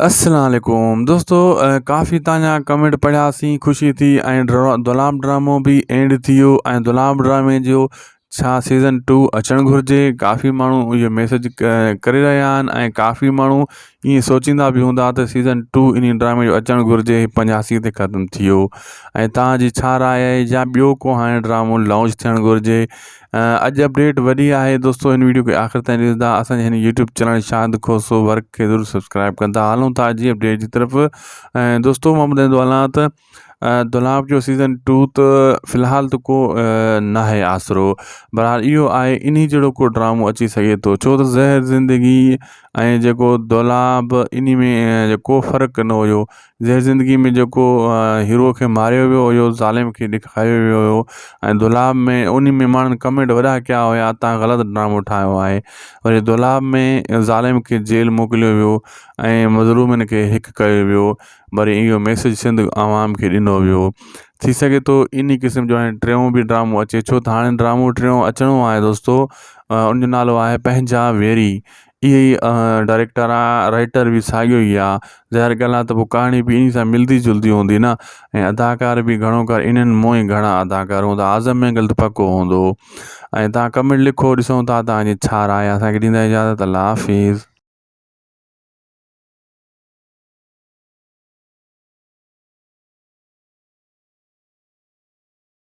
السلام عليڪم دوستو ڪافي تان جا ڪمينٽ پڙهياسين خوشي ٿي ۽ دولاب ڊرامو به اينڊ ٿي ويو ۽ دولاب ڊرامي جو ڇا سيزن ٽو اچڻ گهرجي ڪافي ماڻهو اهو ميسج ڪري رهيا آهن ۽ ڪافي ماڻهو ائين سوچيندا به هوندا ته سيزن ٽو انهي ڊرامي جو اچڻ گهرجي پنجاسي تي ختم ٿي ويو ۽ تان جي ڇا راء آهي يا ٻيو ڪو هاڻي ڊرامو لانچ ٿيڻ گهرجي اڄ اپڊيٽ وڏي آهي دوستو هن ويڊيو کي آخر تائين ڏسندا اسان جي هن YouTube channel Shahid Khoso work کي ضرور سبسڪرائب ڪندا هلون ٿا اڄ جي اپڊيٽ جي طرف ۽ دوستو مان ٻڌائيندو هلان ته دولاب جو سيزن ٽو ته في الحال ته ڪو ناهي آسرو بهرحال اهو آهي انهي جهڙو ڪو ڊرامو اچي سگهي ٿو ڇو ته زهر زندگي ۽ جيڪو دولاب انهي ۾ ڪو فرق نه هيو زهر زندگي ۾ جيڪو هيرو کي ماريو ويو هيو ظالم کي ڏيکاريو ويو هيو ۽ دولاب ۾ انهي ۾ ماڻهن ڪمينٽ وڏا ڪيا هيا تان غلط ڊرامو ٺاهيو آهي وري دولاب ۾ ظالم کي جيل موڪليو ويو ۽ مظلومن کي هڪ ڪيو ويو وري اهو ميسج سنڌ عوام کي ڏنو ويو ٿي سگهي ٿو انهي قسم جو هاڻي ٽيون به ڊرامو اچي ڇو ته هاڻي ڊرامو ٽيون اچڻو آهي دوستو ان جو نالو آهي پنهنجا ويري اهي ئي ڊائريڪٽر آ رائيٽر به ساڳيو ئي آ ظاهر ڳالهه آ ته پوء ڪهاڻي به انهي سان ملدي جلدي هوندي نه ۽ اداڪار به گهڻو ڪر انهن مون ئي گهڻا اداڪار هوندا اعظم مينگل ته پڪو هوندو ۽ تان ڪمينٽ لکو ڏسون ٿا تان جي ڇا راء آ اسان کي ڏيندا اجازت الله حافظ.